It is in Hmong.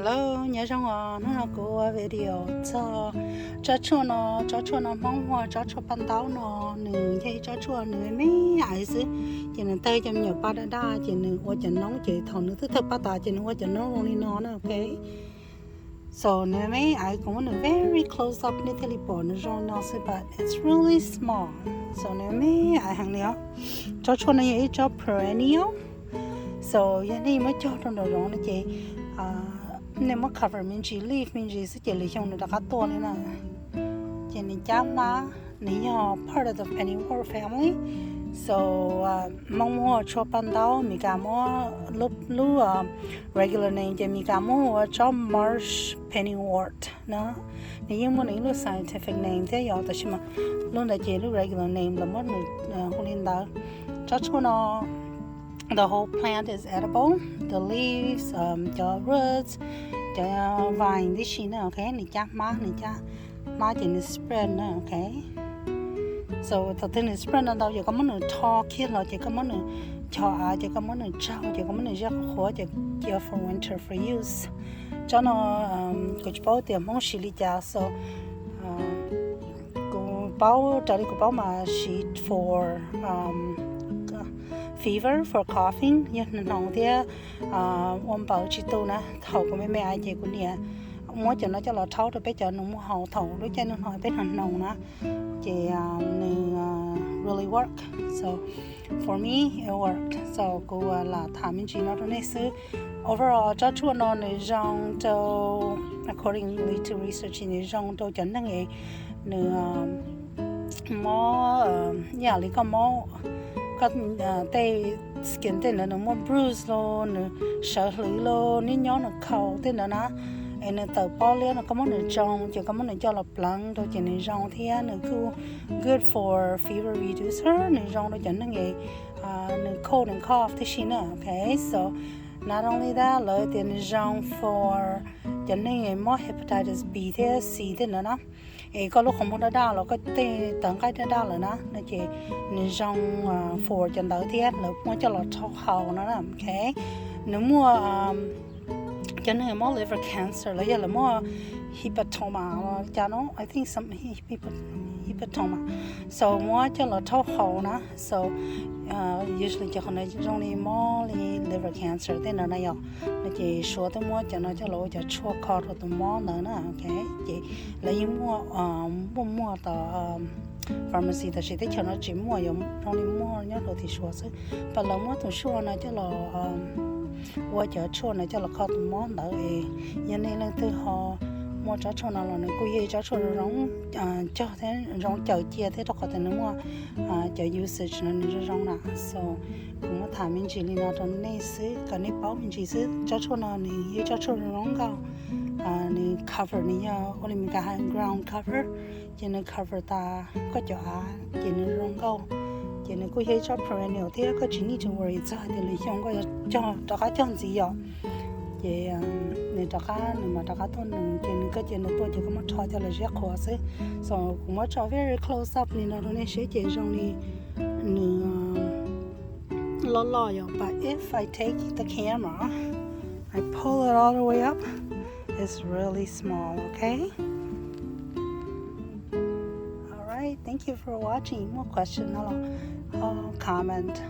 Hello, nyob zoo os, hnub no kuv ua video txog tsob tshuaj no. Tsob tshuaj no Hmoob hu ua tsob tshuaj paj ntaub no, nws yog ib tsob tshuaj nws me me xwb, ces nws tawg cov me nyuam paj daj daj, ces nws ua cov noob, ces thaum nws twb tawg paj tas ces nws ua cov noob zoo li no na, ok. So nws me me, kuv muab nws very close up nej thiaj li pom nws zoo no xwb, but it's really small. So nws me me heev li os. Tsob tshuaj no yog ib tsob perennial. So yog nej muab cog rau nraum zoov no ces nej muab cover me ntsis, leaf me ntsis xwb ces lwm xyoo nws rov qab tuaj li na. Ces nws cab hmab, nws yog part of the pennywort family. So Hmoob muab ua tshuaj paj ntaub, Meskas muab lub regular name, ces Meskas muab ua tsob marsh pennywort na. Nws yeej muaj nws ib lub scientific name thiab yom, tab sis mas lub ntawd ces lub regular name lawv muab nws hu li ntawd. Tsob tshuaj no, the whole plant is edible, the leaves, cov roots, cov vine tib si na, ok. Nws cab hmab, nws cab hmab ces nws spread na, ok. So thaum twg nws spread ntau ntau ces koj muab nws tho kiag los ces koj muab nws cho av, ces koj muab nws tsaug, ces koj muab nws ziab qhuav qhuav ces cia for winter for use. Tsob no kuv tsis paub tias Hmoob siv li cas, so kuv paub, raws li kuv paub mas siv for fever, for coughing, yog hnoos thiab ua npaws tsis tu na. Thaum kuv me me ces kuv niam muab cov no coj los rhaub rau peb cov nus muag haus thaum lub caij ntuj hnoos peb hnoos hnoos na, ces nws really work. So for me, it worked. So kuv lam tham me ntsis no rau nej xwb. Overall tsob tshuaj no nws zoo rau, accordingly to research, nws zoo rau cov neeg es nws mob, ib yam li koj mob, koj tej skin tej ntawd nws muaj bruise los, nws sawv hlwv los, nws nyob nws khaus tej ntawd na, es nws tawm pob liab no koj muab nws tsoo ces koj muab nws coj los pleev rau ces nws zoo thiab nws kuj good for fever reducer, nws zoo rau cov neeg es nws cold and cough tib si na, ok. So not only that, lawv tias nws zoo for cov neeg es mob hepatitis B thiab C tej ntawd na, es koj lub qhov muag daj daj los koj tej tawv nqaij daj daj lawm na, no ces nws zoo for cov ntawd thiab, lawv muab coj los rhaub haus no na, ok. Nws muaj cov neeg mob liver cancer los yog lawv muaj hepatoma los cas no, I think some hepatoma, so muab coj los rhaub haus na. So usually cov qhov no zoo li mob li liver cancer tej ntawd na yom, no ces Suav twb muab cov no coj los ua cov tshuaj kho rau tus mob ntawd na, ok. Ces lawv yeej muaj, muaj muag tom pharmacy, tab sis teb chaws no tsis muaj, yog zoo li muaj nyob rau tim Suav xwb. Pas lawv muab tus tshuaj no coj los ua cov tshuaj no coj los kho tus mob ntawd es yog nej leej twg ho muaj tsob tshuaj no los nws kuj yog ib tsob tshuaj zoo cog thiab zoo cawm cia thiab, rau qhov tias nws muaj cov usage no nws zoo zoo na. So kuv muab tham me ntsis li no rau nej xwb kom nej paub me ntsis xwb. Tsob tshuaj no nws yog ib tsob tshuaj zoo zoo nkauj, nws cover, nws yog ua li Meskas hais ground cover, ces nws cover tas koj cov av ces nws zoo nkauj. Ces nws kuj yog ib tsob perennial thiab, koj tsis need to worry txog tias lwm xyoo koj yuav cog rov qab cog ntxiv yom. Ces nws rov qab, nws mam rov qab tuaj nws, ces nws koj cia nws tuaj ces koj muab rho coj los ziab qhuav xwb. So kuv muab tso very close up li no rau nej saib ces zoo li nws loj loj yom, but if I take the camera, I pull it all the way up, it's really small, okay? All right, thank you for watching. Muaj question no los comment.